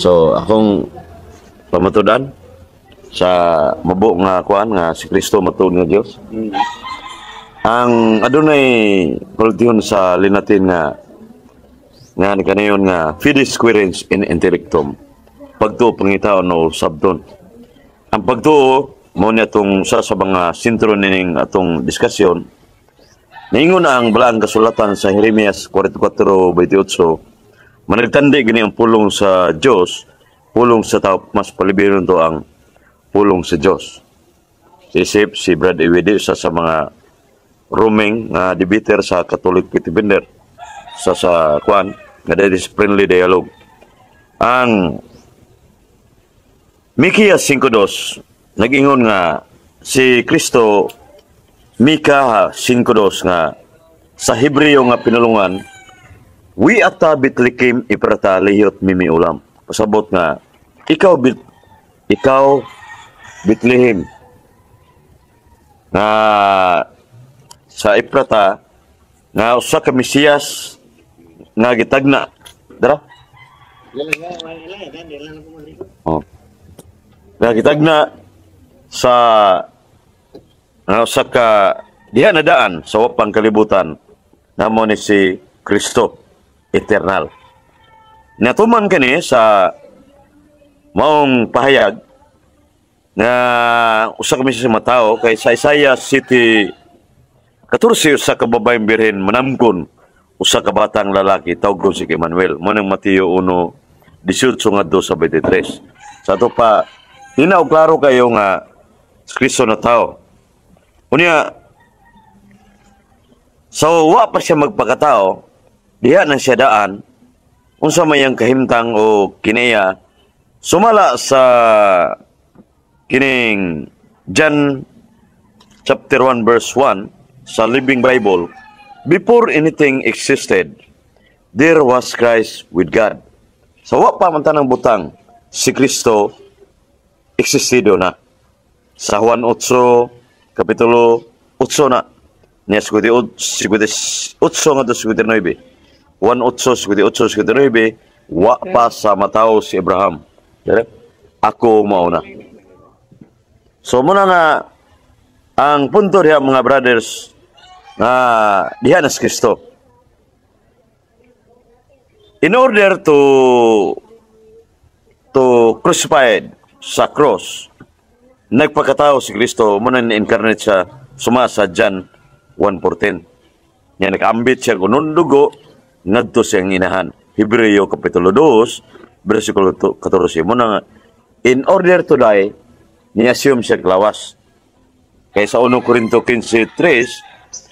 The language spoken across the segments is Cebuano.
So akong pamatudan sa mabo nga kuan nga si Kristo matuod nga Dios. Ang adunay kultihon sa Linatin nga nga ni kanayon nga fides quaerens in intellectum. Pagtuo pangitaon o sabton. Ang pagtuo mo niya itong sa mga sentro nining atong diskusyon. Niingon ang balaang kasulatan sa Jeremias 44:28, managtandi gani ang pulong sa Dios, pulong sa tao, mas palibiron to ang pulong sa Dios. Isip si Brad Iwidi sa mga roaming nga debater sa Catholic Defender sa kwan nga that is friendly dialogue. Ang Mikias 5:2 nag-ingon nga si Kristo, Mika 5:2 nga sa Hebreo nga pinulungan, "Wi ata Betlehem Eprata lihot mimi ulam." Pasabot nga ikaw Bethlehem nga sa Eprata nga usa ka Mesiyas nga gitagna dara. Oh. Nga gitagna sa nga usa ka diha na daan sa wapang kalibutan nga mo ni si Kristo eternal. Natuman kani sa maong pahayag nga usa ka Mesiyas matao kay sa Isaiah 7:14, usa ka babaeng birhen manamkon usa ka batang lalaki, tawgon si Emmanuel. Mo nang Mateo 1:18 ngadto sa 23. Sa ato pa hinaw klaro kayo nga si Kristo na tao. Unya so wa pa siya magpakatao, diha na siya daan unsa may ang kahimtang o kinaiya sumala sa kining John chapter 1 verse 1 sa Living Bible, "Before anything existed, there was Christ with God." Sa wa pa man tanang butang, si Kristo existido na. Sa Juan 8, kapitulo 8 na, niya 58 ngadto 59. Juan 8, 58, 59, wa pa sa matawo si Abraham. Dire? Ako mauna. So muna nga ang punto diha, mga brothers, nga diha na si Kristo. In order to crucified sa cross, nagpakatao si Kristo, muna ni-incarnate siya suma sa John 1:14. Nga nag-ambit siya kunon dugo ngadto sa iyang inahan. Hebreo kapitulo 2 versikulo 14. Muna nga in order to die, ni-assume siya lawas. Kay sa 1 Corinto 15:3,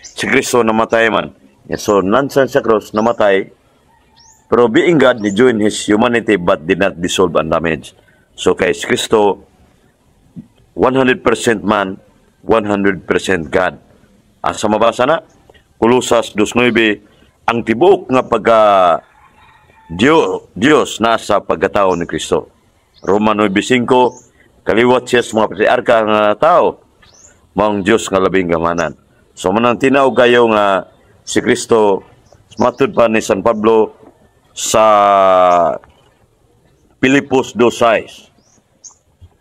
si Kristo namatay man. So, nansan sa cross, namatay. Pero being God, ni join his humanity but did not dissolve and damage. So, kay si Kristo, 100% man, 100% God. Asa mabasa na? Kolosas 2:9, ang tibuok nga pagka Diyos nasa pagkatao ni Kristo. Roma 9:5, kaliwat siya sa mga patriarka nga tao, maong Diyos nga labing gamanan. So manang tinaw kayo nga si Kristo, matud pa ni San Pablo sa Filipos 2:6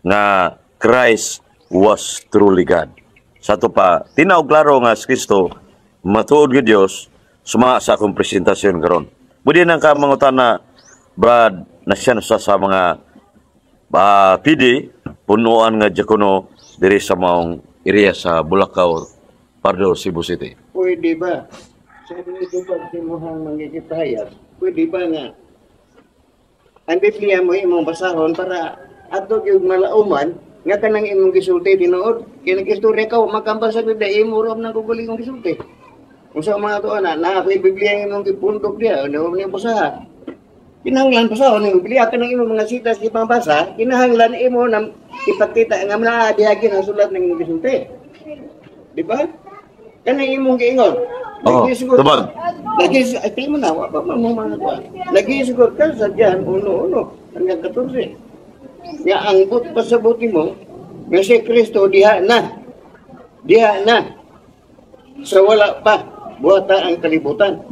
nga Christ was truly God. Sa ato pa, tinaw klaro nga si Kristo matuod nga Dios suma sa akong presentasyon karon. Budi nang ka mangutana, Brad, na siya na sa mga PD punuan nga diakono diri sa maong area sa Bulacau, Pardo, Cebu City. Pwede ba? Sa ito pag simuhang mangikipahayag, pwede ba nga ang Biblia mo imong basahon para ato gyud malauman nga kanang imong gisulti tinuod? Kay nag-istorya ka makambal sa Biblia, imo ra nang kuguling gisulti. Unsa mga to ana na ako'y Biblia ang imong gipundok diha, ano ni basaha. Kinahanglan basahon ang Biblia kanang imong mga sitas gipabasa, kinahanglan imo na ipakita nga naa diha ginasulat ng imong gisulti. Di ba? Kanang imong giingon. Oo, Nagisugot. Tubag. Lagi, ay, mo na, wa pa man mo mga kuwan. Nagisugot ka sa John 1:1 hanggang 14. Nga ang but pasabuti mo, nga si Kristo diha na. Diha na. Sa wala pa, buhata ang kalibutan.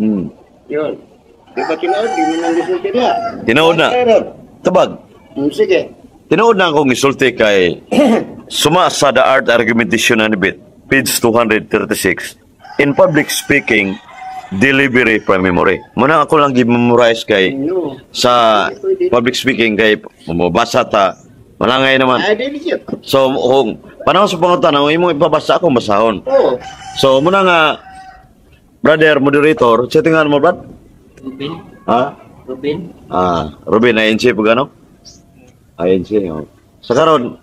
Yun. Di ba tinuod? Di mo nang gisulti diha. Tinuod na. Meron. Tubag. Sige. Tinuod na akong isulti kay suma sa The Art Argumentation and Debate, page 236, in public speaking, delivery from memory. Muna ako lang gi-memorize kay No. sa public speaking kay mabasa ta, malangay naman. Ay, dili yun. So, kung panahon sa pangutana, kung imong ipabasa, akong basahon. Oo. So, muna nga, brother, moderator, settingan mo, brad? Ruben. Ha? Ruben. Ah, Ruben, ANC pag ano? ANC, oh. Sa karon,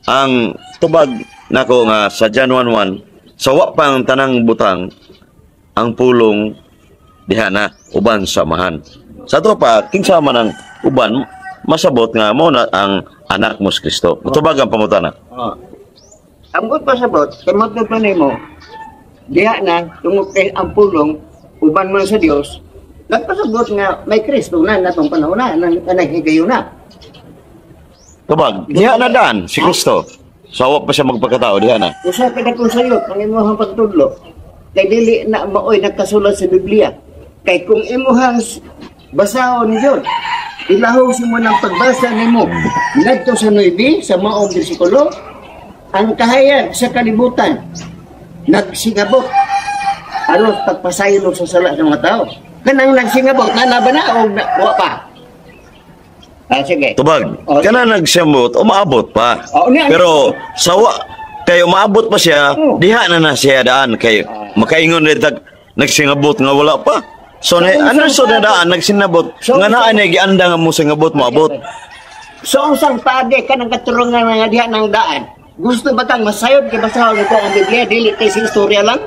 ang tubag nako nga sa John 1:1, sa wa pang tanang butang, ang pulong diha na uban sa Amahan. Sa ato pa, kinsa man ang uban, masabot nga mo na ang anak mo si Kristo. Tubag ang pangutana. Oh. Ang good pasabot, kay matod pa nimo, diha na, tungod kay ang pulong, uban man sa Dios, nagpasabot nga may Kristo na natong panahon na, na naghigayon na. Tubag, diha na daan si Kristo. Sa wa pa siya magpakatao, diha na. Usa ka na kung sayop ang imuhang pagtudlo. Kay dili na maoy nagkasulat sa Biblia. Kay kung imuhang basahon yun, ilahong mo ng pagbasa nimo ngadto sa 9 sa maong bersikulo, ang kahayag sa kalibutan nagsingabot aron pagpasaylo sa sala sa mga tao. Kanang nagsingabot na na ba na o na, wa pa? Ah, sige. Tubag, Oh, kana nagsamot, umaabot pa. Oh, niya- Pero sa wa kay umaabot pa siya, Oh. diha na na siya daan kay makaingon rin tag nagsingabot nga wala pa. So na ano so na daan nagsinabot nga naa na gianda nga mo singabot moabot. So ang sang pade kanang katurungan nga diha ng daan. Gusto ba kang masayod kay basahon ko ang Biblia, dili kay sa istorya lang?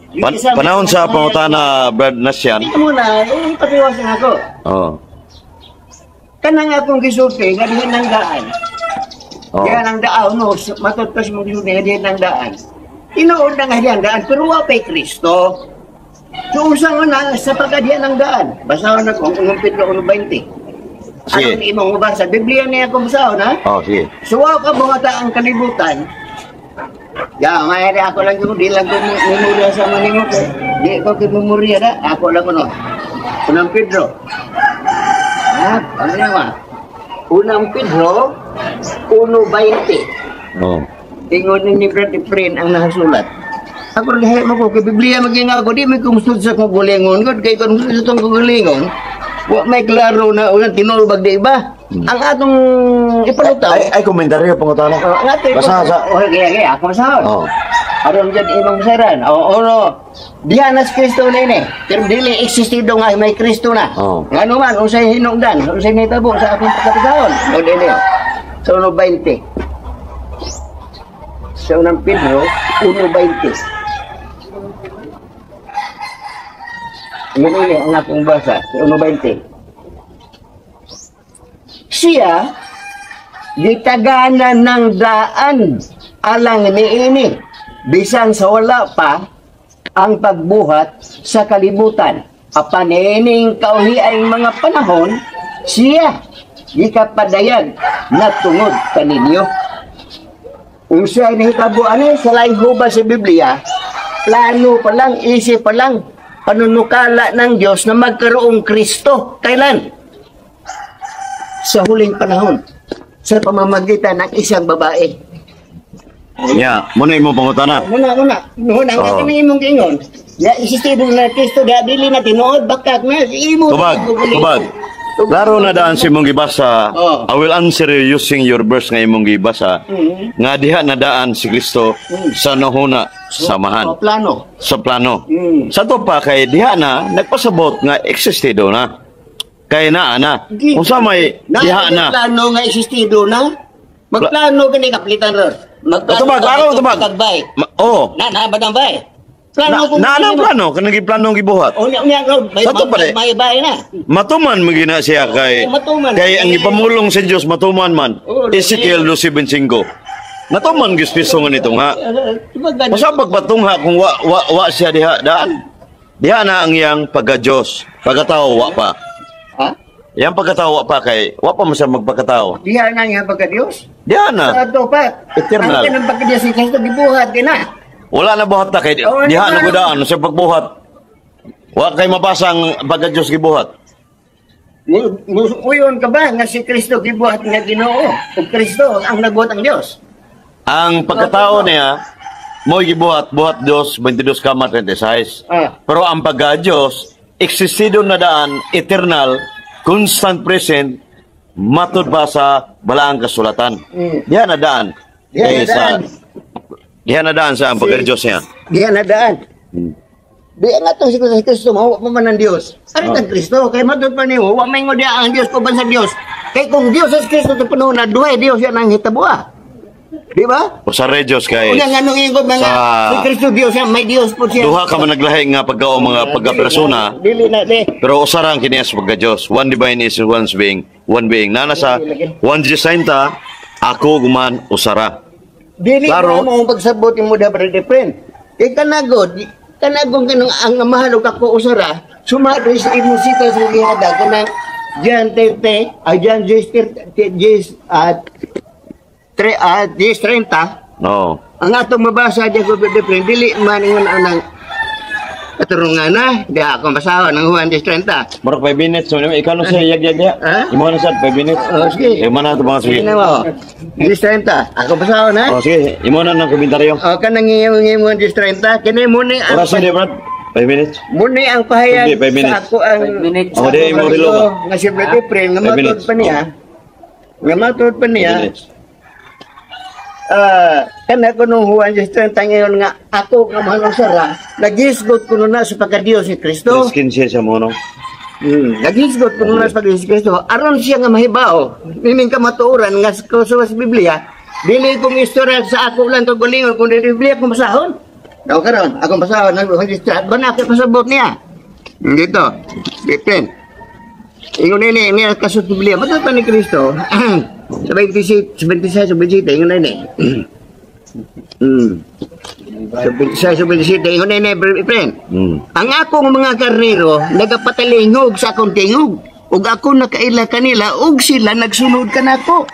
Dili Panahon sa pangutana, Brad Nasyan. Hindi muna, eh, patiwasan ako. Oh. Kanang akong gisulti nga diha ng daan. Oh. Diha ng daan no, matod pa sa mong gisulti nga diha ng daan. Tinuod na nga diha ng daan, pero wa pa'y Kristo. So unsa man na sa pagkadiha ng daan? Basahon ako ang unang Pedro 1:20. Sige. Ano imong mabasa? Biblia niya akong basahon, ha? Oh, sige. So, wa ka buhata ang kalibutan. Ya, mayari ako lang yung di lang ko memorya sa manimo ko. Di ko kay memorya da, ako lang kuno. Unang Pedro. Ha, ano na ba? Unang Pedro 1:20. Oh. Ingon ni Brad Efren ang nakasulat. Ako rin mo ko kay Biblia maging ako di may kumsud sa kong gulingon gud kay kung sa tong gulingon wa may klaro na unang tinuod bag di ba? Ang atong ipalutaw. Ay, ay komentaryo pangutana. Oh, ang ato Basa sa Oh, kaya kaya ako basahon. Oh. Aron jud imong saran. Oo, oh, no. Diha na si Kristo na ini. Pero dili existido nga may Kristo na. Oh. Ngano man unsay hinungdan, unsay nahitabo sa akong pagkabasahon. O dili. Sa 1:20. Sa unang Pedro 1:20. Ngano ini ang akong basa sa 1:20. Siya gitaganan ng daan alang niini bisan sa wala pa ang pagbuhat sa kalibutan, apan niining kauhiang mga panahon siya gikapadayag na tungod kaninyo. Unsay nahitabo ani sa laing hubad sa Biblia, plano pa lang, isip pa lang, panunukala ng Diyos na magkaroong Kristo kailan? Sa huling panahon, sa pamamagitan ng isang babae. Ya, muna imong pangutana. Muna, muna. Muna, ang Oo. kami imong giingon. Ya, isistido na Kristo, da dili na tinuod, bakak na, imo. Tubag, tubag. Klaro na daan sa imong gibasa. Oh. I will answer you using your verse nga imong gibasa. Nga diha na daan si Kristo sa nahuna samahan Oh, plano. Sa plano. Mm. Sa to pa kay diha na nagpasabot nga existido na. Kay naa na. Unsa may diha na. Plano nga existido na. Magplano ka ni kaplitan ron. Magplano Tubag, ka araw dito tubag. Kagbay. Oh. Na na ba nang bay? Plano Na, na na plano kanang giplano gibuhat. O unya unya ron, may Sa to pa may, may bay na. Matuman mo gina siya kay Oo, matuman. kay ang ipamulong sa Dios matuman man. Oo, Ezekiel 12:25. Natuman gyud piso nga nito nga. Tubag gani. Masabag batungha kung wa, wa, wa siya diha daan. Diha na ang iyang pagka-Diyos. Pagkatao, wa pa. Ha? Iyang pagkatao, wa pa kay, wa pa mo siya magpakatao. Diha na niya pagka Dios. Diha na. Sa ato pa. Eternal. Ang kanang pagka Dios si Kristo gibuhat din na. Wala na buhat na kay, Oo, diha na ano? gudaan sa pagbuhat. Wa kay mabasa ang pagka-Diyos gibuhat. Uyon ka ba nga si Kristo gibuhat nga Ginoo? Ug Kristo ang nagbuhat ang Dios. Ang pagkatao niya, mo'y gibuhat, buhat Diyos, 22 kama 36. Pero ang pagka-Diyos, existido na daan, eternal, constant present, matud pa sa balaang kasulatan. Diha na daan. Diha na Kay daan. Diha na daan sa ang pagka-Diyos niya. Diha na daan. Di ang atong si Kristo, mawa pa man ang Dios. Ano ang Kristo? Kay matud pa nimo, wa may diha ang Dios uban sa Dios. Kay kung Dios sa Kristo to panahon na duhay Dios yan ang hitabua. Di ba? Usa re Diyos kay Unya nganong ingon mga si Kristo Dios siya, may Dios po siya. Duha ka man naglahi nga pagkao mga pagka-persona, Dili na di. Pero usa ra ang kini sa pagka-Diyos. One divine is one being, one being. Nana sa 1:10, ako guman usara. Dili Klaro. na mo ang pagsabot mo da, brother friend. Kay kanagod, kanagong kanang ang amahan ug ako usara, sumado sa imong sita sa gihada kanang John 30, ay John 10 10 at tre 10 30. No. Ang atong mabasa diya ko, brother friend, dili man ingon anang katurungan na, di ako basahon ang Juan 10:30. Murag 5 minutes. So, ikaw na siya yag yag ya. Ha? Imo na siya 5 minutes. Oh, sige. Imo na ito mga sige. Sige na mo. 10:30. Ako basahon ha. Oh, sige. Imo na ng komentaryo. O kanang iyong iyong 10:30, kini mo ni ang Oras hindi, Brad. 5 minutes. Muni ang pahayag Hindi, 5 minutes. sa ako ang 5 minutes. Oh, di, imo relo ba? Nga si Brother Efren, nga 5 matod minutes. pa niya. Nga matod pa niya. 5 minutes. Kana ko nung Juan 10:30 ngayon nga ako nga mahal sara, nagisgot ko na sa pagka-Dios ni Kristo. Skin siya siya mo, no? Nagisgot ko na sa pagka-Dios ni Kristo. Aron siya nga mahibao, nining kamatuoran nga sa sa Biblia, dili kong istorya sa ako lang to galingon kundi Biblia kong basahon. Daw karon, akong basahon ang Juan 10:30, ba na ako pasabot niya. Dito, Efren. Ingon nini, niya kasut Biblia. Matod pa ni Kristo, sa 26, 26, 27, ingon nini. Sa 26, 27, ingon nini, friend. Ang akong mga karnero nagapatalingog sa akong tingog. Ug ako nakaila kanila ug sila nagsunod kanako.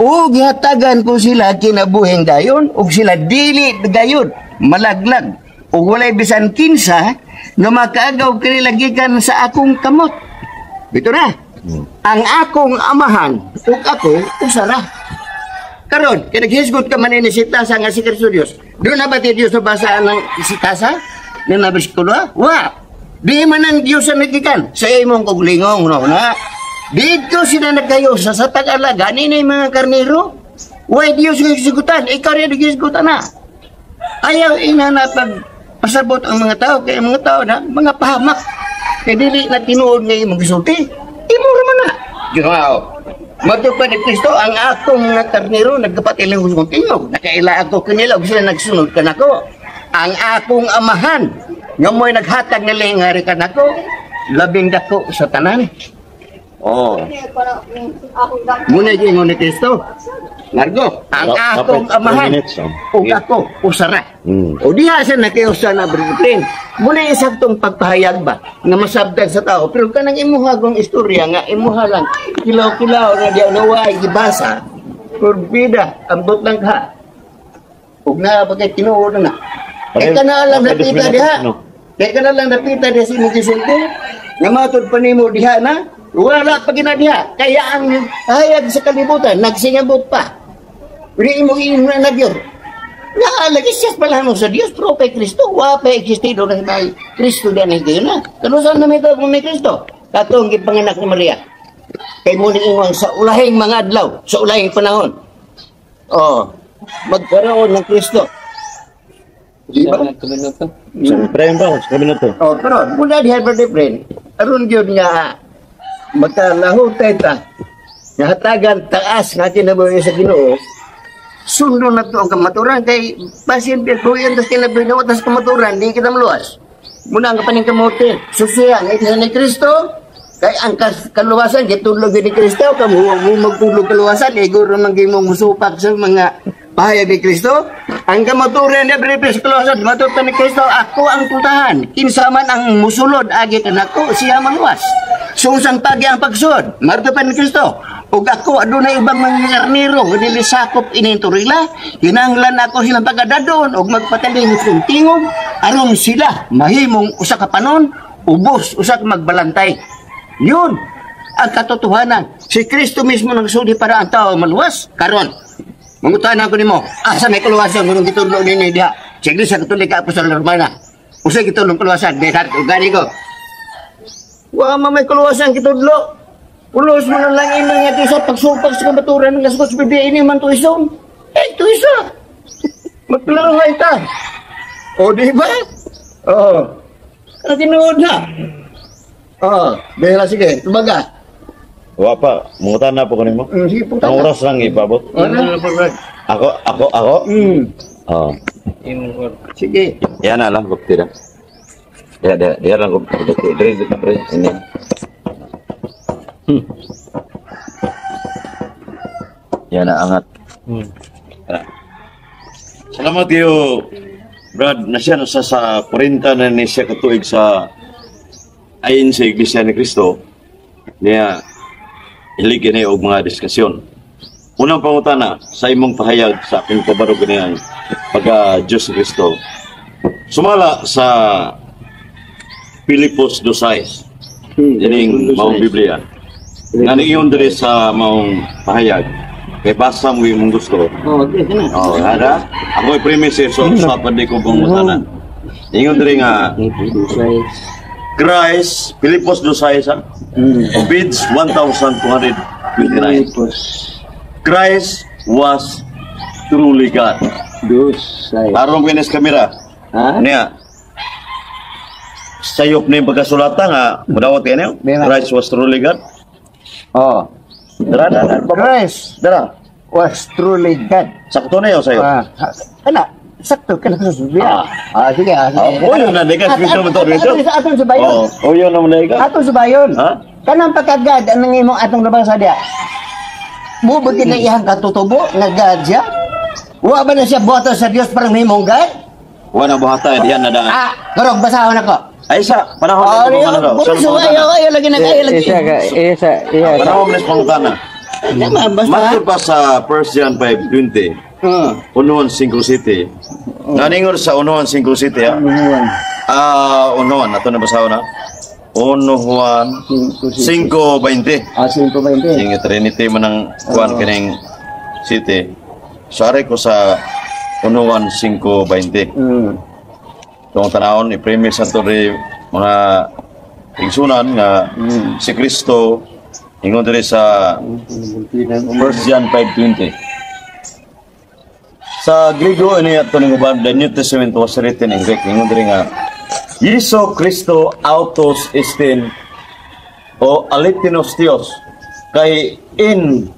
Ug gihatagan ko sila kinabuhing dayon ug sila dili gayud malaglag. Ug walay bisan kinsa nga makaagaw kanila gikan sa akong kamot. Dito na. Ang akong amahan ug ako usara. Karon, kay naghisgot ka man ini si tasa nga si Kristo Dios. Doon na ba ti Dios nabasa ng si tasa? Doon na ba si Kulwa? Wa. Di man ang Dios ang nagikan sa imong kaugalingong no na. Dito sila nagkayo sa tag-alaga nini mga karnero. Way Dios nga hisgutan, ikaw rin hisgutan na. Ayaw ina na pag pasabot ang mga tao kay ang mga tao na mga pahamak. Kay dili na tinuod nga imong gisulti. Imo ra man na. Ginoo. Matod pa ni Kristo, ang akong mga karnero nagkapatiling kong tingog. Nakaila ako kanila ug sila nagsunod kanako. Ang akong amahan nga mo'y naghatag nila nga ari kanako, labing dako sa tanan. Oh. Muna ingon ni Kristo. Largo, ang akong kapit, amahan 5 minutes, oh. ug ako usara. O diha siya nakiusa na brethren. Muna isaktong pagpahayag ba nga masabtan sa tao pero kanang imuha kong istorya nga imuha lang kilaw-kilaw na diya naway gibasa. Kurbida, ambot lang ka. Ug naa pa kay tinuod na. Kay ka na lang Okay, 2 napita minutes, diha. no? Kay ka na lang napita diha sa imong gisulti. Nga matod pa nimo diha na wala pa gina diha. Kaya ang hayag sa kalibutan nagsingabot pa. Hindi mo iyon na Diyos. Nga, lagi siya pala mo sa Diyos, pero kay Kristo, wa pa existido na kay Kristo diyan ay gayon na. Kanusan na may tawag mo may Kristo? Katong gipanganak ni Maria. Kay mo ni ingon sa ulahing mga adlaw, sa ulahing panahon. Oh, magkaroon ng Kristo. Di ba? Minuto. Sa ba? Sa minuto. Oh, pero mula diha, brother friend, aron gyud nga makalahutay ta nga hatagan taas nga kinabuhi sa Ginoo, sundon na to ang kamaturan kay basin buhi ang kinabuhi na tas kamaturan, di kita maluwas. Muna ang kapaning kamote, susiya nga ito ni Kristo, kay ang kaluwasan gitulog ni Kristo, kamo mo magtulog kaluwasan, iguro man gimong musupak sa mga pahayag ni Kristo. Ang kamaturan ni Brother sa kaluwasan, matod pa ni Kristo, ako ang putahan. Kinsa man ang musulod agi kanako, siya maluwas. Susang pagi ang pagsud, matod pa ni Kristo. Ug ako adunay ubang mga karnero nga dili sakop ining turila, kinahanglan ako silang pagadadon ug magpataling kong tingog aron sila mahimong usa ka panon, ubos usa ka magbalantay. Yun. Ang katotohanan. Si Kristo mismo nagsulti para ang tao maluwas. Karon, mangutana ko nimo, asa may kaluwasan kung gitudlo ninyo diha? Sa Iglesia Katolika Apostol Romana. Unsay gitudlong kaluwasan? Behat gani ko. Wa man may kaluwasan gitudlo. Ulos mo na lang imo nga sa pagsupak sa kamaturan ng lasgot sa Biblia, ini man tuison. Eh, tuisa. Magklaruhay ta. O, di ba? Oo. Ano tinuod na? Oo. Dahil sige, tubaga. Wa pa, mangutana po ko nimo. Sige, punta Ang na. Oras lang ipabot. Ano? Ako, ako, ako. Oh. Sige. Yan na lang gupti na. Dia dia dia lang gupti. Dire dire dire ini. Yan na angat. Tara. Salamat kayo, Brad. Na siya nasa sa 40 na ni siya katuig sa ayin sa Iglesia ni Cristo. Niya, ilig ni og mga diskusyon. Unang pangutana, sa imong pahayag sa akong pabarog niya pagka Diyos ni Cristo. Sumala sa Filipos 2:6. Yaning maong Biblia. Nga niiyon diri sa maong pahayag. Kay basa mo imong gusto. Oh, okay na. Oh, hada. Ako premise so sa pwede ko pangutana. Ingon diri nga Christ, Filipos 2:6 ha? Page 1229. Christ was truly God. Dos. Tarong kinis kamera. Ha? Niya. Sayop na yung pagkasulata nga, mudawat kayo niyo? Meron. Christ was truly God. Oh. Dara, dara, dara. Christ Dara. Was truly God. Sakto na yun sa'yo. Ah, ana, sakto ka na sa Biblia. Ah, sige, ah, sige. Oh, yun na, di ka, Kristo mo to dito. Aton sa bayon. Oo, oh, yun naman na ikaw. Aton sa bayon. Ha? Kanang pagka-God, anong imong atong nabasa diya? Mubag na iyang katutubo nga God siya? Wa ba na siya buhaton sa Dios para mahimong God? Wala buhata, diyan na daan. Ah, karong basahon ako. Ay sa, panahon Ah, na ito, ayaw, ano, ayaw, ayaw, ayaw, lagi na, ayaw, lagi. Isa ka, isa, iya. Panahon na pangutana. Tama, basta. Matod pa sa 1 John 5:20, Unuhan 5 City. Naningon sa Unuhan 5 City, ha? Unuhan. Ah, Unuhan, ato na basahan na. Unuhan 5:20. Ah, 5:20. Sige, Trinity man ang kuan kining city. Sari ko sa Unuhan 5:20. Itong tanawon, i-premise ato rin mga igsunan nga si Kristo ingon diri sa 1 John 5:20. Sa Griego ini ato ning uban, the New Testament was written in Greek. Ingon diri nga Jesu Kristo autos estin o alitinos Dios kay in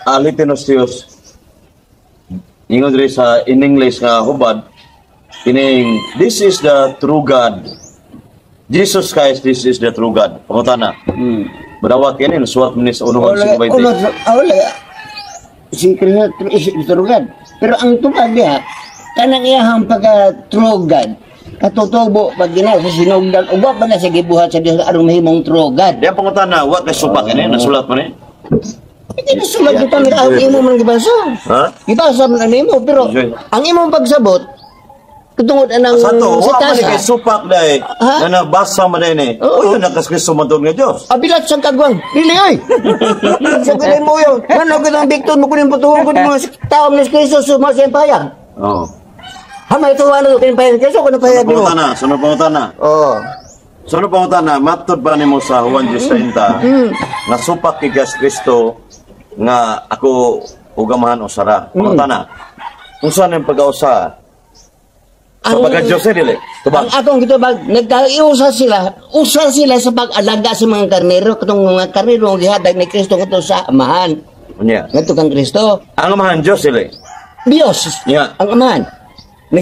alitinos Dios. Ingon diri sa in English nga hubad kining this is the true God, Jesus Christ, this is the true God. Pangutana, badawat kini nasuwat man ni sa unuhan Wala, 5:20. wala, wala. Si Kristo is true God. Pero ang tubag niya, kanang iyahang pagka true God, katutubo pag gina sa sinugdan, uwa pa na siya gibuhat sa Diyos aron mahimong true God. Diyan pangutana, wa kay supak ini nasulat man ni? Hindi na sulat ito ang imo man gibasa. Ha? Gibasa man ang imo, pero Enjoy. Ang imong pagsabot, katungod anang Sa to, sa wa man ni tasa. kay supak dai Ha? na nabasa man ini. Oo. Uy, nakas Kristo man nga Dios. Abilat sa kagwang. Dili oy. Sa ganun mo yun. Ano kitang Victor mo kunin patuwang ko mga tao ni Kristo sumasa yung payag. Oo. Ha, may tuwa na kayong payag Kristo kung payag mo. Pangutana, sunod pangutana. Oo. Sunod pangutana, matod ba nimo sa Juan 10:30 nga supak kay Gas Kristo nga ako ugamahan usara? Pangutana. Unsa nang pag-ausa? Sa pagka-Diyos eh, dili. Tubag. Ang akong gitubag, nagkaiusa sila, usa sila sa pag-alaga sa mga karnero, katong mga karnero ang gihatag ni Kristo ngadto sa Amahan. Unya. Ngadto kang Kristo. Ang Amahan Diyos dili. Diyos. Yeah. Ang Amahan.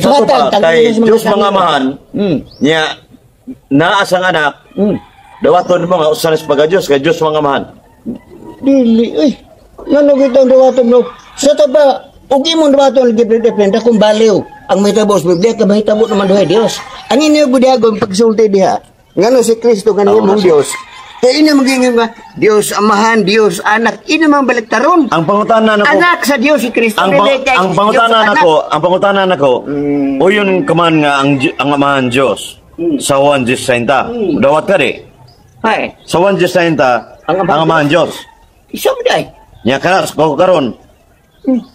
Sa to Naghatag pa, kay Diyos mga amahan, niya naa sang anak, dawaton mo nga usa ni sa pagka-Diyos kay Diyos mga amahan. Dili, uy. Ngano kitang dawaton mo? Sa to ba, ug imong dawaton lagi depende kung baliw ang mahitabo sa Biblia, kay mahitabo naman duhay Dios. Ang inyo budiagon pagsulti diha. Ngano si Kristo nga imong Dios. Kay ina maging nga Dios Amahan, Dios Anak, ina man baliktaron. Ang pangutana nako, Anak sa Dios si Kristo. ang Dili kay ang pangutana Diyos Anak. nako, ang pangutana nako, uyon kaman nga ang amahan Diyos sa Juan 10:30. Dawat ka di. Ay. Sa 1 Diyos 30, Ang ang Amahan Amahan Diyos. Isa mo day. Nya kana ko karon.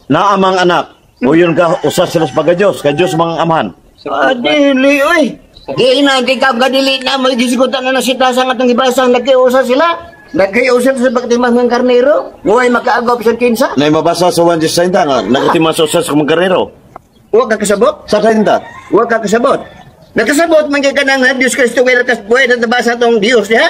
Naamang anak, uyon ka usa sila sa pagka-Diyos, kay Diyos mga amahan. Ah, dili, oy. Di na, di ka gadili na, may gisigutan na nasita sa atong gibasa, nagkiusa sila. Nagkiusa sa pagtimang ng karnero. Nguay makaagaw sa kinsa. Na mabasa sa 1 Diyos 30 nga nagatiman sa usa sa mga karnero. Huwag ka kasabot. Sa 30. Huwag ka kasabot. Nakasabot man kay kanang ha, Diyos Kristo kay lakas buhay na nabasa tong Diyos diha.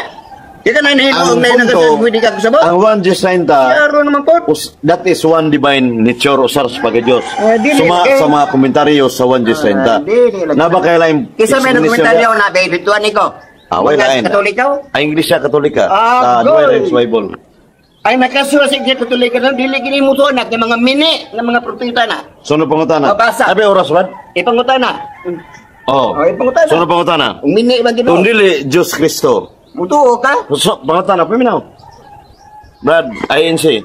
Di ka na nahinuog na nakasabot, hindi ka kasabot. Ang 1 Diyos 30, Klaro naman po. That is one divine nature usar sa pagka-Diyos. Ah, dili, Suma eh. sa mga komentaryo sa 1 Diyos 30. Ah, dili, lagi. Na ba kay lain Kisa may explanation nagkomentaryo na, baby, tuwan ko. Ah, way lain. Katoliko? Ang Iglesia Katolika Ah, sa good. Nueva Reyes Bible. Ay nakasuwa sa Iglesia Katolika na dili kini mo anak ng mga mini ng mga propeta na. Sunod pangutana. Mabasa. Abi oras ba? Ipangutana. Oh. Oh, ipangutana. Sunod pangutana. Ang mini man Kung gino. dili Diyos Kristo. Mutuo ka? So, pangutana paminaw. Brad, INC.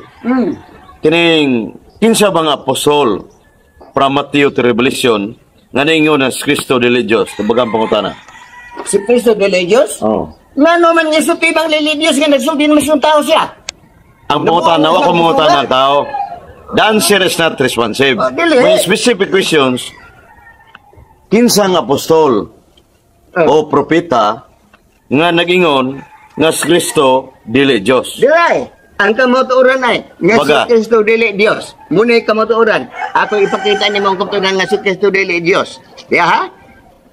Kining kinsa bang apostol from Matthew to Revelation nga niingon na si Kristo dili Diyos? Tubagang pangutana. Si Kristo dili Diyos? Oh. Ngano man nga sulti bang dili Diyos nga nagsulti naman siyang tao siya? Ang pangutana, wa ko mangutana ang tao. The answer is not responsive. Oh, dili. May specific questions, kinsang apostol o propeta nga nagingon nga si Kristo dili Diyos? Dili. Ang kamatuoran ay nga si Baga. Kristo dili Diyos. Muna'y kamatuoran. Ako ipakita nimo ang kamatuoran nga si Kristo dili Diyos. Diya ha?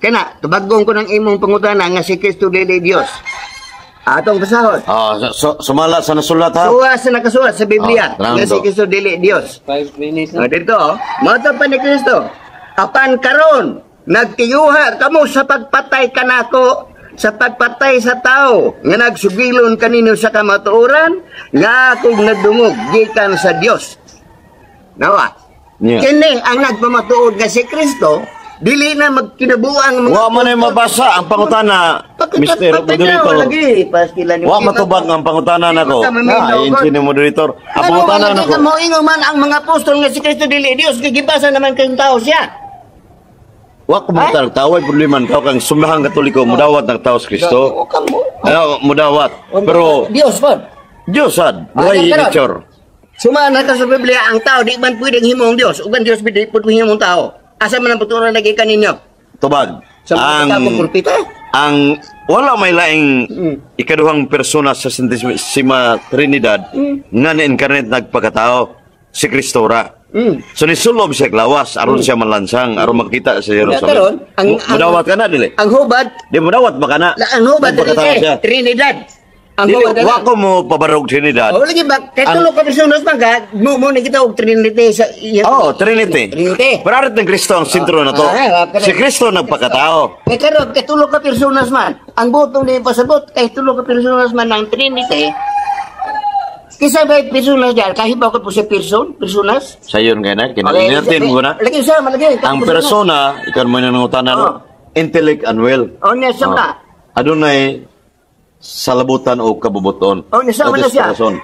Kana, tubagong ko ng imong pangutana nga si Kristo dili Diyos. Atong basahon. Ah, so, sumala sa nasulat ha. Suwa sa nakasulat sa Biblia Ah, nga si terang to. Kristo dili Diyos. 5 minutes O, na. dito, oh. Mao pa ni Kristo. Apan karon, nagtiyuha kamo sa pagpatay kanako, sa pagpatay sa tao nga nagsugilon kanino sa kamatuoran nga akong nadungog gikan sa Dios. Nawa. Yeah. Kini ang nagpamatuod nga si Kristo dili na magkinabuang mga Wa man ay mabasa ang pangutana, Mr. Moderator. Lagi, pastilan Wa matubag ang pangutana nako. Di Na, maminaw ayon ni moderator. Ang pangutana Ano nako. mo ingon man ang mga apostol nga si Kristo dili Dios kay gibasa naman kayong tao siya. Wa ko mangutana tao, ay problema tao kang sumahang Katoliko mudawat ng tao sa Kristo. O kamo. Ano, mudawat. Pero Dios po. Diyos sad, buhay Ah, karon. nature. Sumana ka sa Biblia ang tao di man pwedeng himong Dios ug ang Dios di pwedeng himong tao. Asa man ang paturan lagi kaninyo? Tubag. Sa mga Ang tao propeta? Ang wala may laing ikaduhang persona sa Santissima Trinidad nga na-incarnate nagpakatao, si Kristo ra. So nisulob siya lawas aron siya malansang aron makita sa Karon, Jerusalem. ang Mudawat ka na dili. Ang hubad, Di mudawat ba ka na? ang hubad Nagpakatao Trinity, siya. Trinidad. Ang Dili, hubad wa ko mo pabarog Trinidad. Oh, lagi ba? Kay tulo ka personas man ka, mo na kita og Trinity sa iya. Oh, Trinity. Trinity. Pero arit ng Kristo ang sentro na to. Ah, ah, Si Kristo nagpakatao. Kay karon kay tulo ka personas man. Ang butong ni pasabot kay tulo ka personas man ang Trinity. Kisa ba personas diyan? Kahibaw ko po sa person, personas. Sayon kay na kinalinertin mo na. Lagi sa malagi. Ang persona, ikaw mo nangutana no? Oh. Intellect and will. Oh, niya sa na. Adunay salabutan o kabubuton. Oh, niya sama That na is siya. Person.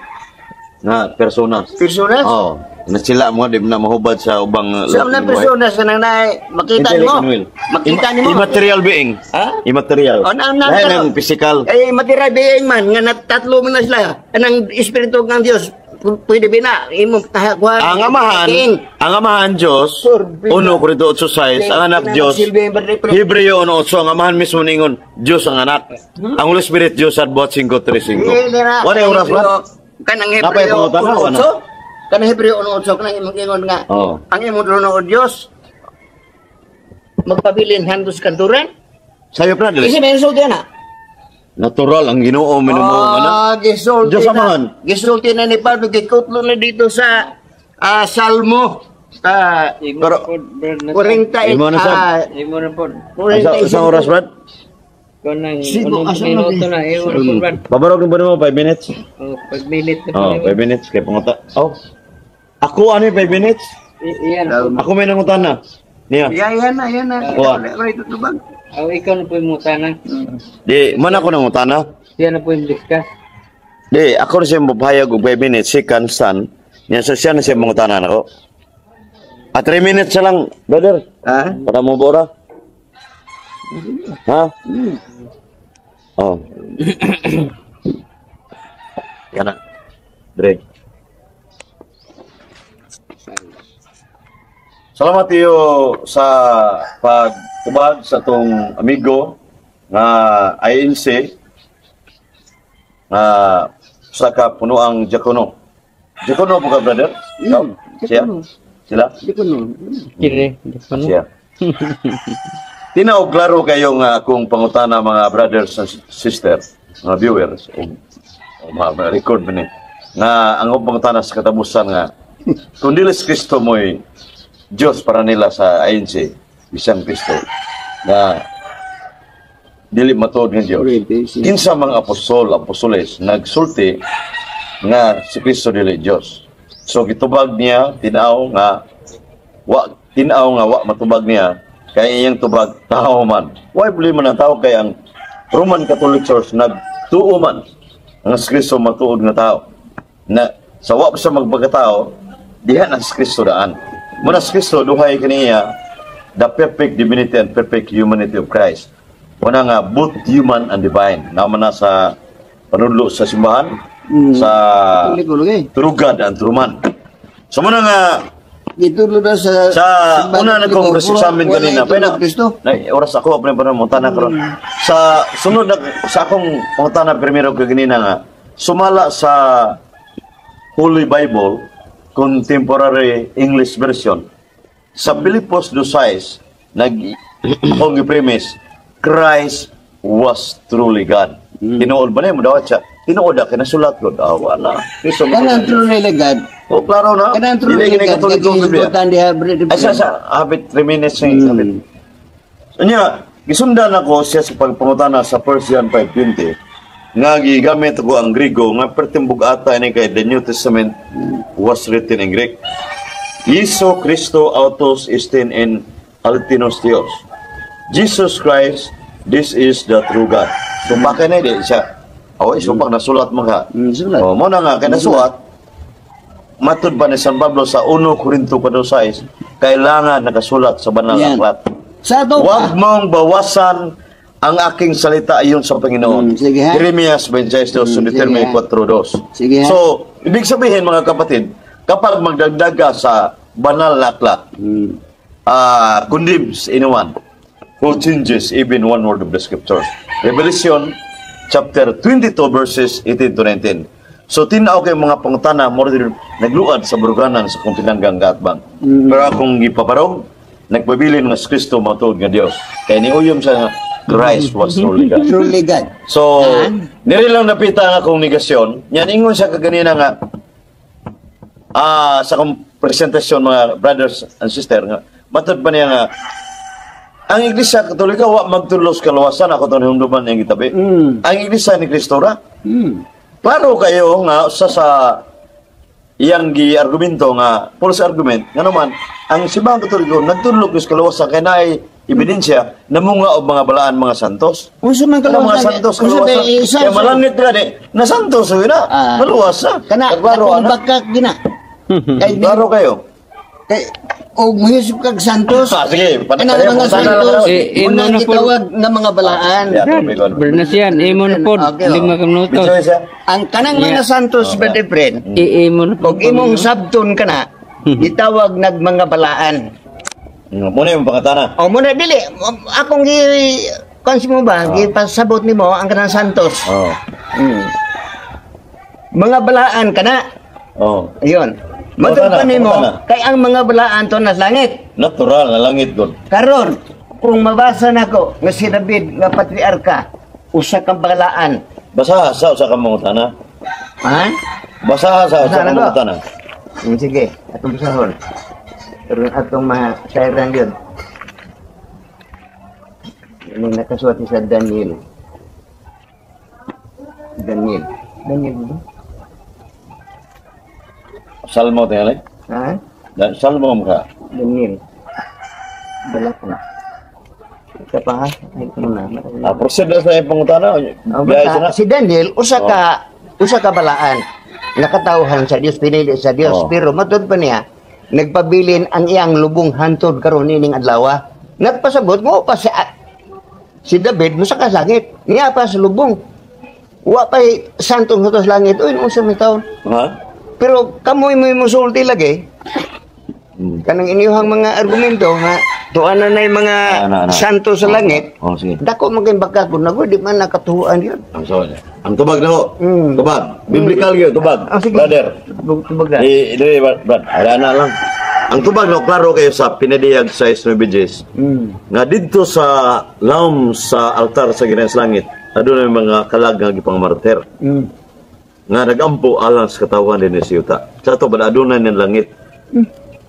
Na persona. Personas? Oh, na sila mo di na mahubad sa ubang Sa na buhay. personas na nang makita Intellect nimo. and will. Makita nimo. Immaterial being. Ha? Immaterial. Oh, na, Lahi karon. ng physical. Eh, material being man nga natatlo man na sila. Anang espiritu ng Dios pwede bina imong kahakuan. Ang amahan Diyos, 1 Corinto 8:6, ang anak Diyos, Hebreo 1:8, ang amahan mismo ningon, Diyos ang anak. Ang Holy Spirit Diyos at buhat 5:35. Wala yung oras ba? Kanang Napay Hebreo pangutana, o ano? 1:8. Kanang Hebreo 1:8 kanang imong ingon nga. Oo. Ang imong trono o Dios magpabilin hantos kanturan. Sayop na dili. Kasi may insulti na. Natural ang Ginoo minumuong anak. Ah, gisulti Diyos na. amahan. Gisulti na ni Pablo, gikutlo na dito sa Salmo. Imo Pero- na po, Brad, na 40 Imo na, sir. Imo na po. Isang oras, Brad? Kanang Sino- unong asa na minuto na. Imo na po, Brad. Pabarog na ba naman 5 minutes? Oh, 5 minutes na po. Oh, imo. 5 minutes kay panguta. Oh. Ako ano yung 5 minutes? Iyan po. Ako may nangutana. Niya. Yeah, yan na, yan na. Wa. Wala itutubag. Oh, ikaw na po yung mutana. Di man ako nangutana. Siya na po yung discuss. Di ako na siya mapahayag og 5 minutes si Kanstan. Niya sa siya na siya mangutana nako. Ah, 3 minutes na lang, brother. Ha? Para mo bora. Ha? Oh. Kana. Dre. Salamat iyo sa pagtubag sa atong amigo nga INC nga sa ka punuang diakono. Diakono po ka, brother? Ikaw? Siya? Sila? Diakono. Kire, diakono. Siya. Tinaw klaro kayo nga akong pangutana, mga brothers and sister, mga viewers, o mga record man ni, nga ang akong pangutana sa katapusan nga, kung dili si Kristo mo'y Diyos para nila sa INC, isang Kristo, nga dili matuod nga Diyos. Kinsa mga apostol, apostoles, nagsulti nga si Kristo dili Diyos? So gitubag niya, tinaw nga wa matubag niya, kay iyang tubag tao man. Why problema ng tao kay ang Roman Catholic Church nagtuo man ang si Kristo matuod nga tao. Na sa wa pa sa magpagkatao, diha na si Kristo daan. Muna si Kristo duhay kaniya, the perfect divinity and perfect humanity of Christ. Muna nga both human and divine. Naman na sa panudlo sa simbahan, sa Katoliko lagi. true God and true man. So muna nga Gitudlo na sa sa simbahan una Katoliko, nagkong examine wala kanina itulog pa na Kristo. Na, oras ako pa pa mo tanan karon. Sa sunod na sa akong pangutana primero kay kanina nga sumala sa Holy Bible Contemporary English Version sa Filipos 2:6, nag akong premise, Christ was truly God. Tinuod ba niya mo dawat siya? Tinuod na kay nasulat ko. Ah, wala. Kristo Kanang truly God. Oh, klaro na. Kanang Dili truly kini God. Katoliko ang Biblia. Gisugotan diha, brother. Ay, sa habit 3 minutes ni habit. Unya, gisundan ako siya sa pagpangutana sa 1 John 5:20 nga gigamit ko ang Griego nga pertimbog ata ini kay the New Testament was written in Greek. Iso Cristo autos estin en aletinos Theos. Jesus Christ, this is the true God. Sumpakay na di siya. Oh, isumpak nasulat mo ka. Sulat. Oh, mo na nga kay nasulat. Matud ba ni San Pablo sa 1 Corinto 4:6, kailangan nakasulat sa banal na Yan. aklat. Sa ato Huwag pa. mong bawasan ang aking salita ayon sa Panginoon. Sige ha. Jeremias 26, Deuteronomy sige ha. 4:2. Sige ha. So, ibig sabihin, mga kapatid, kapag magdagdag ka sa banal na aklat, condemns anyone who changes even one word of the scriptures. Revelation chapter 22 verses 18 to 19. So tinaw kay mga pangutana mo nagluad sa bruganan sa kong tinanggang kaatbang. Pero akong gipabarog, nagpabilin nga si Kristo matuod nga Dios. Kay niuyom sa Christ was truly God. Truly God. So, niri lang napita ang akong negasyon. Yan ingon siya kaganina nga sa akong presentasyon, mga brothers and sister, nga matod pa niya nga ang Iglesia Katolika wa magtulos kaluwasan. Ako tong hinumduman niyang gitabi. Ang Iglesia ni Kristo ra. Klaro kayo nga sa iyang gi-argumento nga false argument nga naman ang Simbahang Katoliko nagtudlo sa kaluwasan kay naay ebidensya namunga og mga balaan, mga santos. Unsa man Kana mga kaluwasan? santos Unsa ba kaluwasan. isa Kaya malangit ka ni na santos na maluwas na. Kana Klaro akong ana. bakak gina. Kay Klaro kayo. Kay og muhisip kag santos. Ah, sige, Kanang mga pantana lang santos, karon. Eh, eh, muna mo na po. gitawag nga mga balaan. Yeah, tubig, ano. Bernasian, imo na pod, Okay, oh. 5 ka minuto. Medyo siya. Ang kanang mga santos, brother friend, Imo na pod. og imong sabton kana, gitawag nag mga balaan. Muna yung pangatana. O muna dili akong gi kansi mo ba gipasabot nimo ang kanang santos. Oh. Mga balaan kana. Oh. Ayun. Matod Pangutana, pa nimo pangutana. kay ang mga balaan to nas langit. Natural na langit gud. Karon, kung mabasa nako nga si David nga patriarka usa ka balaan. Basaha sa usa ka mangutana. Ha? Basaha sa usa Basahan ka ako. mangutana. Sige, atong basahon. Pero atong ma-share yun. Yung nakasuot ni sa Daniel. Daniel. Daniel ba? Salmo tingali. Ha? Salmo mo ka. Daniel. Dala ko na. Ika pa ha? Ay, ito na. Ah, proceed na sa iyong pangutana. Oh, Biyahe basta, siya na. si Daniel, usa ka balaan. Nakatawhan sa Dios, pinili sa Dios. Pero matod pa niya, nagpabilin ang iyang lubong hantod karon nining adlaw. Nagpasabot mo pa si David mo sa kasangit. Niya pa sa lubong. Wa pay santong sa langit. Uy, unsa may taon? Ha? Pero kamoy mo musulti lagi. Kanang inyuhang mga argumento nga tuan na yung mga Ah, na, na. santo sa langit. Oh, sige. Dako man kayong bakakon na di man nakatuan yun. Ang sorry. Ang tubag na ho. Tubag. Biblical yun, tubag. Ah, sige. Brother. Tubag na. Di, di, brad, brad. Ala na lang. Ang tubag no, klaro kayo sa pinadiyag sa 6:9. Nga didto sa laom sa altar sa Ginoo sa langit, aduna may mga kalag nga gipangmartir. Nga nagampo alang sa katawan din ni yuta. Sa ato ba aduna ng langit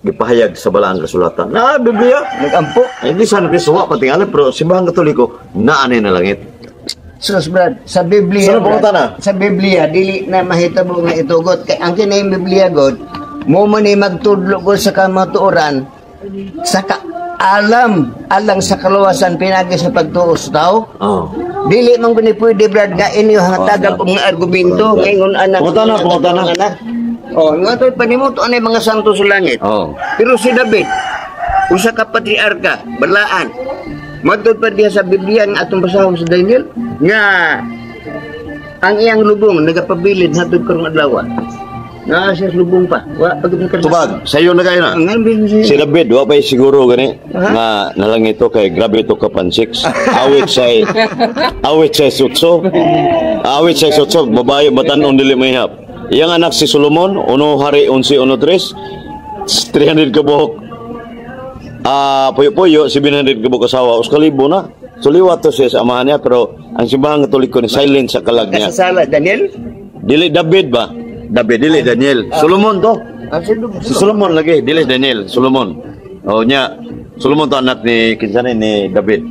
gipahayag sa balaang kasulatan. Na Biblia. Nagampo. Ay, hindi sana Kristo wa patingali, pero simbahan Katoliko naa na langit. Sus, Brad, sa Biblia, Saan Brad, pumunta na? sa Biblia, dili na mahitabo nga itugot. Kay ang kini Biblia, God, mo man ni magtudlo ko sa kamatuoran, sa alam, alang sa kaluwasan, pinagi sa pagtuo sa tao. Oh. Dili man guni pwede, Brad, nga inyo hatagan Oh, og mga argumento ngayon anak. Pumunta na, pumunta na. Oh, nga to'y panimuto anay mga santo sa langit. Oh. Pero si David, usa ka patriarka, balaan. Matod pa diya sa Biblia nga atong basahon sa Daniel nga ang iyang lubong nagapabilin hatod karong adlaw. Naa siya sa lubong pa. Wa pag Tubag, sa iyo na kayo na. Ang ngan Si David, wa pa'y siguro gani Ha? nga nalang ito kay grabe ito ka pansix. Awit sa sutso. Awit sa sutso, babae batanon dili mahihap. Iyang anak si Solomon, uno hari 11:13, 300 ka buhok. Ah, puyo-puyo, 700 ka buhok asawa, uska libo na. So liwat to siya sa amahan niya, pero ang simbahan Katoliko ni silent sa kalag niya. Kasasala Daniel. Dili David ba? David dili Daniel. Solomon to. Ang si Si Solomon lagi, dili Daniel, Solomon. O nya, Solomon to anak ni kinsa ni ni David.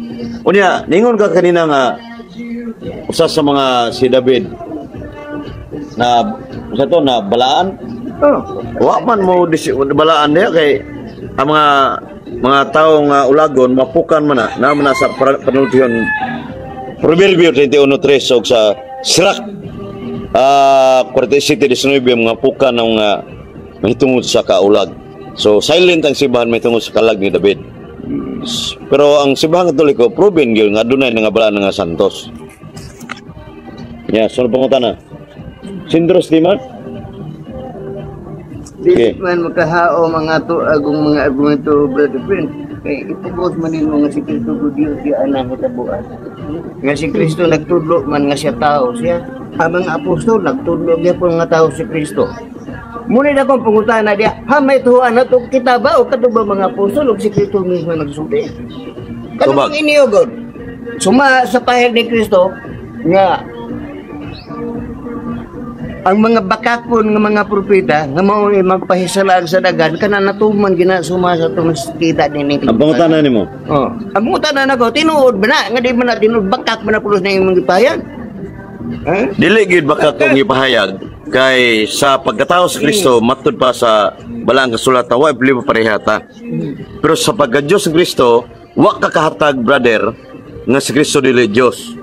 Unya, ningon ka kanina nga usa sa mga si David na usa to na balaan. Oh. Wa man mo balaan niya kay ang mga tao nga ulagon mapukan man na na man na sa panultihon Proverbio 31:3 og sa Sirak 47:19 mga pukan ng mga mahitungod sa kaulag. So silent ang simbahan mahitungod sa kalag ni David. Pero ang simbahan Katoliko proven gyud nga adunay nga balaan nga santos. Ya, so pangutana. Sindros di man? Dili Okay. man makahao mga tuagong mga argumento, brother friend. Kay ipugos man nimo nga si Kristo gud Dios di anang hitabuan. Nga si Kristo nagtudlo man nga siya tao siya. Ang mga apostol nagtudlo gyapon nga tao si Kristo. Muna na akong pangutana diya, ha may tuhuan na to kita ba o kadto ba mga apostol o si Kristo mismo nagsulti? Tubag. Kanang inyo God. Suma sa pahayag ni Kristo nga ang mga bakakon nga mga propeta nga mao ni magpahisalaan sa dagan kana natuman gina suma sa atong kita dinhi. Ang pangutana nimo. Oh. Ang pangutana nako, tinuod ba na nga di man na tinuod, bakak man na pulos na imong gipahayag? Ha? Dili gyud baka kung ipahayag kay sa pagkatao sa Kristo matud pa sa balaang kasulatan wa problema parehata. Pero sa pagka-Diyos sa Kristo, wa ka kahatag, brother, nga si Kristo dili Dios.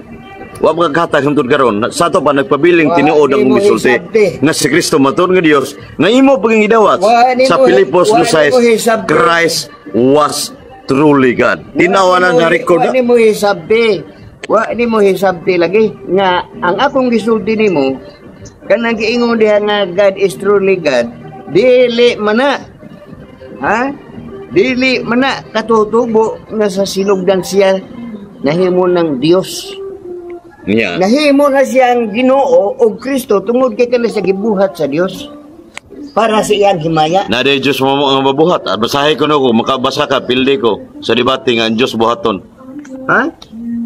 Wa ka kahatag hangtod karon. Sa ato pa nagpabiling Wa tinuod ang nimo gisulti hisabti. nga si Kristo matuod nga Dios nga imo pagingidawat Wa nimo sa Filipos wa 2:6 nimo hisabti. Christ was truly God. Tinawa na nga record. Wa nimo hisabti. Wa nimo hisabti lagi nga ang akong gisulti nimo kanang giingon diha nga God is truly God, dili man na. Ha? Dili man na katutubo nga sa sinugdan siya nahimo ng Dios. Niya. Nahimo na siyang Ginoo o Kristo tungod kay kana siya gibuhat sa Dios para sa iyang himaya. Na di Diyos mo ang mabuhat. At basahin ko no ko, makabasa ka, pildi ko sa debate nga ang Diyos buhaton. Ha?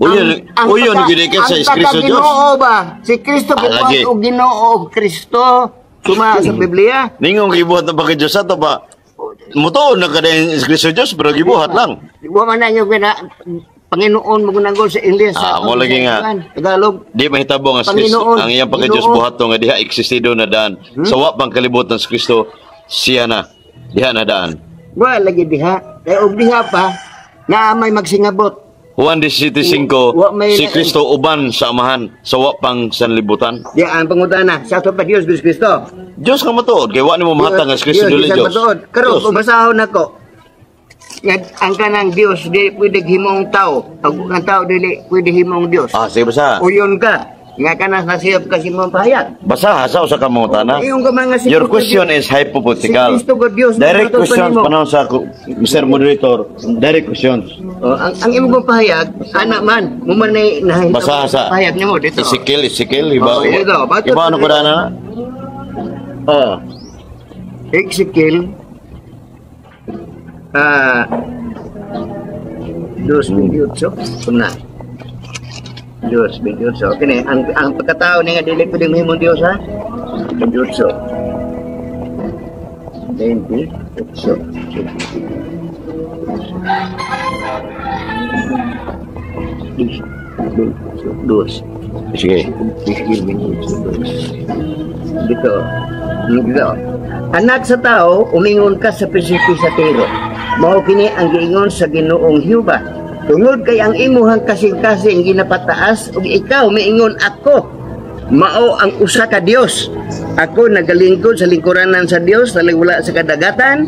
Uyon, uyon, gid ka sa ang Kristo Diyos. pagka-Ginoo ba? Si Kristo Ah, lagi. gibuhat og Ginoo og Kristo. Suma sa Biblia. Ningong gibuhat ng pagka Diyos ato ba? Mutuon na ka din Kristo Diyos, pero gibuhat lang. Wa man na yung gina Panginoon mo gunanggol sa English. Ah, mo lagi nga. Tagalog. Di mahitabo nga si Kristo, Panginoon, ang iyang pagka Diyos Ginoo. buhaton nga diha existido na daan. Sa wa pang kalibutan si Kristo, siya na. Diha na daan. Wa lagi diha. Kay og diha pa na may magsingabot. Juan 17:5, si Kristo uban sa Amahan sa wa pang sanlibutan. Di ang pangutana sa ato pa Dios Diyos Kristo. Diyos nga matuod kay wa nimo mahatag nga si Kristo Dios, dili bisan Diyos. matuod. Karon Diyos. kung basahon nako. Nga ang kanang Dios di pwede himong tao. Ang tao dili pwede himong Dios. Ah, sige basa. Uyon ka. Nga kanas nasiyop kasi mong pahayag. Basa sa usa ka mangutana. Iyong ka mga si Your Kristo question is hypothetical. Si Kristo God Dios, Direct matod pa questions nimo. panahon sa Mr. Moderator. Direct questions. Oh, ang imong kong pahayag, anak man, mo man nay nahitabo Basa sa pahayag nimo dito. Ezekiel, Ezekiel, iba. Oh, ito, bato Iba ano ko na? Oh. Ezekiel 2:28 kuna. 2:28. Kini ang pagkatao ni nga dili pwedeng mahimong Dios, ha. 28. 28. Dos. Sige. Ezekiel 28. Dito. Dito. "Anak sa tao, umingon ka sa prinsipe sa Tiro. Mao kini ang giingon sa Ginoong Hiuba. Tungod kay ang imuhang kasing-kasing ginapataas ug ikaw miingon, 'Ako mao ang usa ka Dios. Ako nagalingkod sa lingkuranan sa Dios sa wala sa kadagatan.'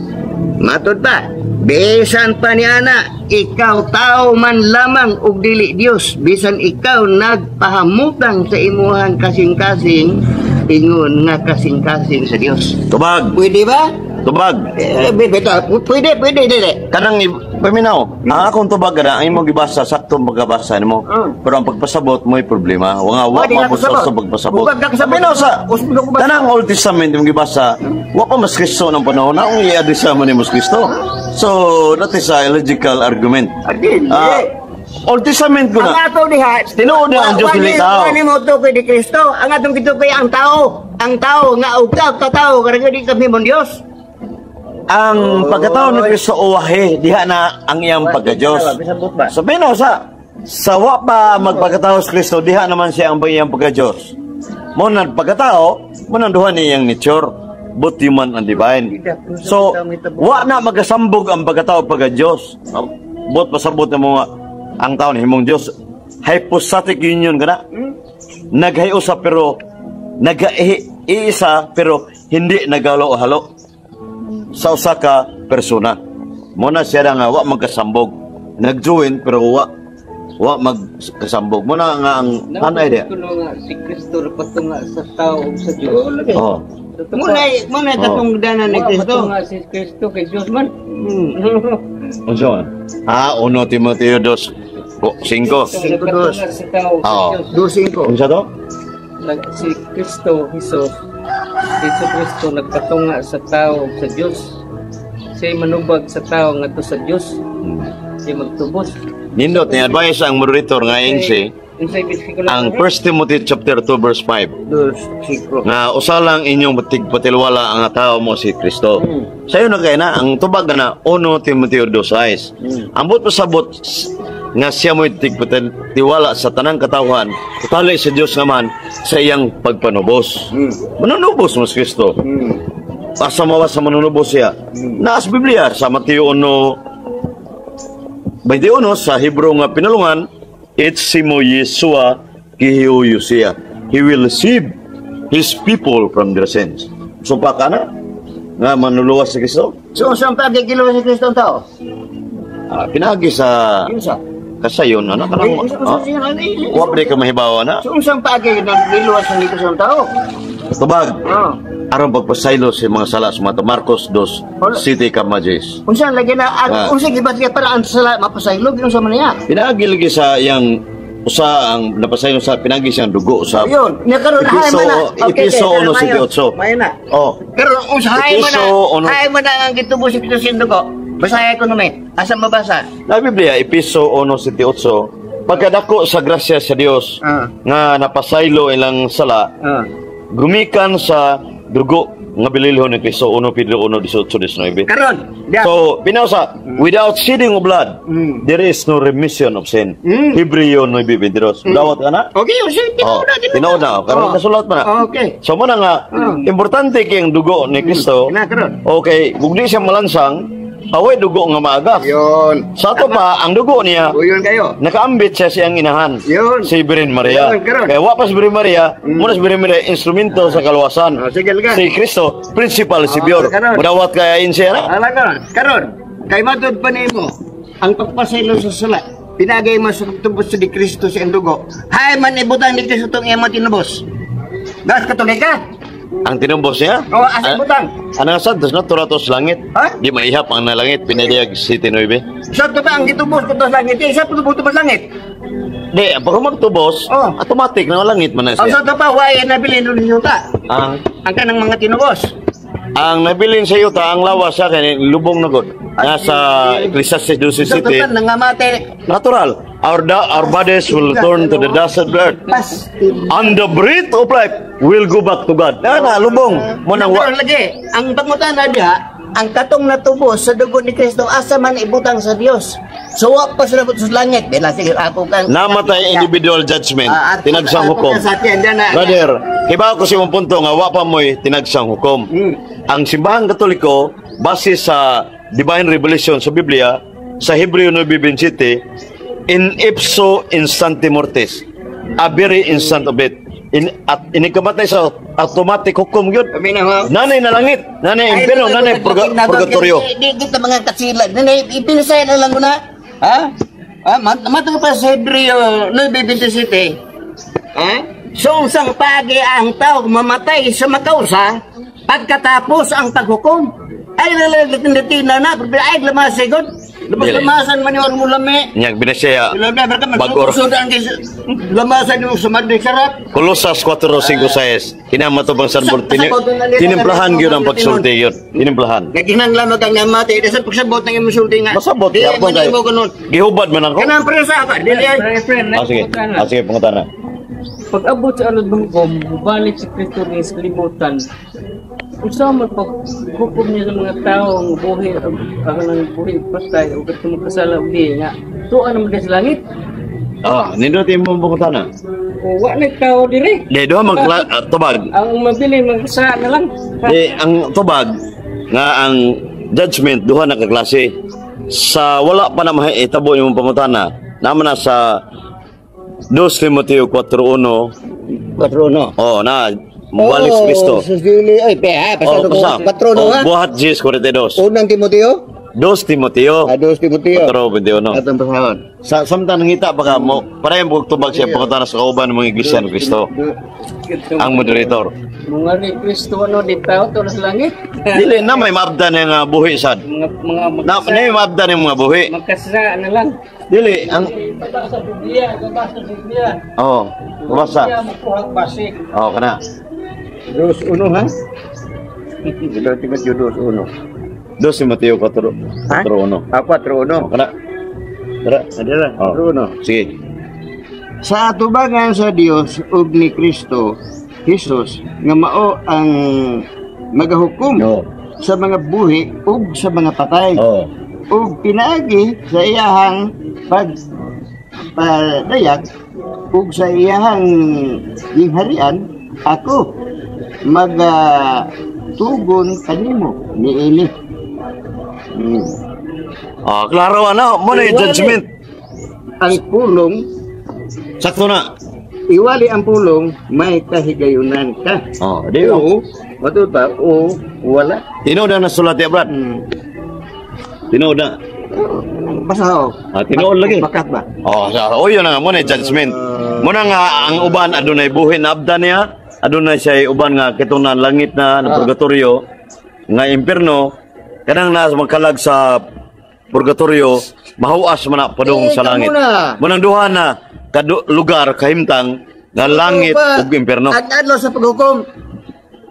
Matod pa, bisan pa niya na, ikaw tao man lamang ug dili Dios, bisan ikaw nagpahamutang sa imuhang kasing-kasing, ingon nga kasing-kasing sa Dios." Tubag. Pwede ba? Tubag. Eh, beto, pwede, pwede, dili. Kanang paminaw, ang akong tubag na, ang imong gibasa sakto magkabasa nimo. Pero ang pagpasabot mo'y problema. Wa nga wa Wa, di ka mabustos kasabot. sa pagpasabot. Wa ka kasabot. Paminaw sa Usbog ko ba? Kanang Old Testament imong gibasa, wa pa mas Kristo ng panahon na ang i-address man ni mas Kristo. So, that is a logical argument. Ah, dili. Ah, Old Testament ko Ang na. ato diha, Tinuod na ang Diyos dili tao. Wa ni mo tukoy ni Kristo. Ang atong gitukoy ang tao. Ang tao nga og tao katao karang di kami mon Dios. Ang pagkatao ni Kristo uwahe, diha na ang iyang pagka-Diyos. Bisabot ba? Sabi no, sa wa pa magpagkatao si Kristo, diha naman siya ang iyang pagka-Diyos. Mo na pagkatao, mo nang duha niyang nature, both human and divine. So, wa na magasambog ang pagkatao pagka-Diyos. Bot pasabot na mo nga, ang tao ni himong Diyos. Hypostatic union kana. Naghiusa pero nag-iisa pero hindi nagalo-halo sa usa ka persona. Mo na siya nga wa magkasambog. Nag-join pero wa wa magkasambog. Mo na nga ang hanay diya. Kuno nga si Kristo nagpatunga sa tao ug sa Dios. Oh. Muna katungdanan ni Wa Kristo. patunga si Kristo kay Dios man. Unsa man? Ah, 1 Timoteo 2:5. 5:2. Nagpatunga sa tao ug sa Oo. Dios. 2:5. Unsa to? Si Kristo Jesus, Jesu Kristo nagpatunga sa tao ug sa Dios. Siya manubag sa tao ngadto sa Dios. Siya magtubos. Nindot ni advice ang moderator nga NC Unsay bersikulo? ang 1 Timothy chapter 2 verse 5 2:5. nga usa lang inyong tigpatilwala ang tao mo si Kristo. Sayo na kay na ang tubag na 1 Timoteo 2:6. Ambot pasabot nga siya mo'y tigpatiwala sa tanang katawhan, tali sa Dios naman sa iyang pagpanubos. Manunubos mo si Kristo. Asa mawa sa manunubos siya? Naas Biblia sa Mateo 1:21 sa Hebrew nga pinulungan, "Etsimo Yeshua Kihiuyusia. He will save his people from their sins." So pa ka na nga manuluwas si Kristo? So, saan pa gikiluwas si Kristo ang tao? Ah, pinagi sa Kinsa? Kasayon ano kanang Eh, wa pa ka mahibawa na. So, unsang paagi naggiluwas ni Kristo ang tao? Tubag Oh. aron pagpasaylo sa mga sala sa mga Marcos 2 Wala. City Kamajis. Unsa lagi na ang unsa gibat kay para ang sala mapasaylo, unsa man niya? Pinaagi lagi sa iyang usa ang napasaylo sa pinagi siyang dugo sa Yun, nya karon hay man na. Episo karon, 1:8. Mayo na. Oh, Karon unsa hay man na. Episo 1 Hay man na ang gitubo si Kristo sa dugo. Basahin ko naman. Asa mabasa? Na Biblia Episo 1:8, pagkadako sa grasya sa Dios nga napasaylo ilang sala gumikan sa dugo nga bililhon ni Kristo, 1 Pedro 1:18-19. Karon, diya. So, pinausa, without shedding of blood, there is no remission of sin. Hebreo 9:22. Dawat ka na? Okay, yun, sige, Oh, tinuod na, tinuod na. Karon Oh. nasulat pa na. Okay. So mo na nga, importante kay ang dugo ni Kristo. Na, karon. Okay, kung di siya malansang, away dugo nga maaga. Yun. Sa ato pa, ang dugo niya, O, yun kayo. nakaambit siya siyang inahan. Yun. Si Virgen Maria. Yun, karon. Kaya wa pa si Virgen Maria, muna si Virgen Maria, instrumento sa kaluwasan. Oh, sige, liga. Si Kristo, principal si Bior. Karon. Mudawat kaya siya na. Ala karon. Karon, kay matod pa nimo ang pagpasaylo sa sala. Pinagay mo sa tubos ni Kristo sa iyang dugo. Hay man ibutang ni Kristo tong iyang tinubos. Gas Katolik ka? Ang tinumbos niya? O, asa ibutang? Ano nga sad? Natura to sa langit. Ha? Di maihap ang nalangit. Pinadiyag City 9. Sa to ba ang gitubos ko to sa langit? Eh, sa tubos sa langit? Di, pag magtubos, Oh. automatic na langit man na Ang siya. sa to pa, why nabilin nun yuta? Ang Ang kanang mga tinubos. Ang nabilin sa yuta, ang lawas sa akin, lubong na god. Nasa Ecclesiastes 12 Sa to City. pa, nangamate. Natural. Our bodies will return to the dust of the earth. Pas. And the breath of life will go back to God. Na, na, lubong. Mo nang Karon lagi, ang pangutana diha, ang katong natubos sa dugo ni Kristo asa man ibutang sa Dios. So wa pa sila sa langit. Bila sige ako kang Namatay individual judgment. Ah, Tinagsang ako hukom. sa atin, diyan na. Brother, kibaw ko sa imong punto nga wa pa mo'y tinagsang hukom. Ang Simbahang Katoliko, base sa divine revelation sa Biblia, sa Hebreo 9:27, in ipso instante mortis, a very instant of it. In, at inikamatay sa automatic hukom yun. Paminaw. Nanay na langit, nanay impyerno, nanay purgatorio. Di kita mga kasilag. Nanay, ipinisay na lang ko na. Ha? Ah, matong pa sa Hebreo 9:27. Ha? So, unsang pagi ang tao mamatay sa makausa pagkatapos ang paghukom. Ay, lalaglatin na na, ay, lamasigod. Dili. Lamasan man yung mo lami. Nyag binasya Bagor. Lamasan yung sumadri sarap. Kolosas 4:5-6. Kinamatubang San Bor, tinimplahan gyud ang pagsulti yun. Tinimplahan. Naginang lamang kang namati. Dasal pagsabot ng imong sulti nga. Masabot Di yapon man kay. imo ganun. Gihubad man ako. Kanang presa ka. Dili ay. Pre, friend, Ah, sige. pangutana. Ah, sige, pangutana. Pag abot sa alod hukom, balik si Kristo rin sa kalibutan. Unsa man pag hukom niya sa mga tao ang buhi ang ang buhi patay o katong makasala og di nga tuwa naman sa langit. Ah, nindot imong pangutana. O wa na tao diri. Di duha man tubag. Ang mabili magkasala na lang. Di ang tubag nga ang judgment duha na ka klase. Sa wala pa na mahitabo imong pangutana, naman na sa 2 Timoteo 4:1. 4-1. Oh, na mubalik si Kristo. Sus dili ay pe ha Oh, pasado ko basta. 4 Oh, ha. Buhat 10:42. Unang Timoteo? 2 Timoteo Ah, 2 Timoteo. 4:21. Atong pasahon. Sa samtang nangita pa ka mo, parehong bug tubag siya pangutana sa kauban ng mga iglesia ni Kristo, ang moderator. Mga ni Kristo ano di tao to sa langit. Dili na may maabda na nga buhi sad. Mga Na, na may maabda na mga buhi. magkasala na lang. Dili ang Baba sa Biblia, baba sa Biblia. Oh, basta. Biblia mo base. Oh, kana. 2-1 ha. 2 Timoteo 2-1. 2 Timoteo 4 4:1. Ah, 4-1. Oh, kana. Tara. Adara, Oh. 4-1. Sige. Sa atubangan sa Dios ug ni Kristo Jesus nga mao ang magahukom sa mga buhi ug sa mga patay ug pinaagi sa iyahang pagpadayag ug sa iyahang gingharian, ako magatugon kanimo niini. Ah, klaro ana, mo na yung judgment. Ang pulong Sakto na. Iwali ang pulong, may kahigayunan ka. Oh, di O, matud ba? O, wala. Tinuod na nasulat ya, Brad. Tinuod na. Basta ho. Ah, tinuod lagi. Bakat ba? Oh, sa oh, yun na nga mo na yung judgment. Mo na nga ang uban adunay buhi na abda niya, adunay siya uban nga kitong na langit na, na purgatorio, nga impierno, kanang na magkalag sa purgatorio, mahuas man na padung Eh, sa langit. kamo na. Mo nang duha na kadu lugar kahimtang nga langit Ba, ug impierno. Ang adlaw sa paghukom,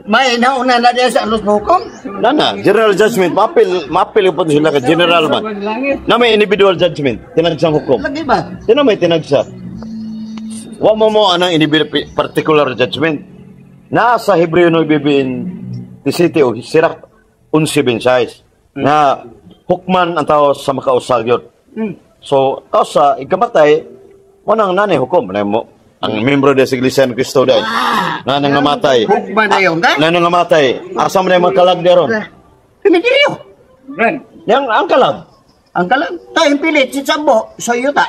may nauna na diya sa adlaw sa paghukom. Nana, general judgment, mapil mapil po sila ka general man. Langit. Na may individual judgment, tinagsang hukom. Lagi ba? Sino may tinagsa? Wa mo mo anang individual particular judgment. Nasa Hebreo 9 City o Sirak 11:26 na hukman ang tao sa makausal yun. So, kausa, ikamatay, mo nang nanay hukom. Na mo, ang membro de sa Iglesia ni Cristo dahil. Na nang namatay. Hukman na yun, ka? Na nang namatay. Asa mo na yung mga kalag deron? Cemetery. Brad, Yang ang kalag. Ang kalag. Tayong pilit, si Sambo, sa yuta.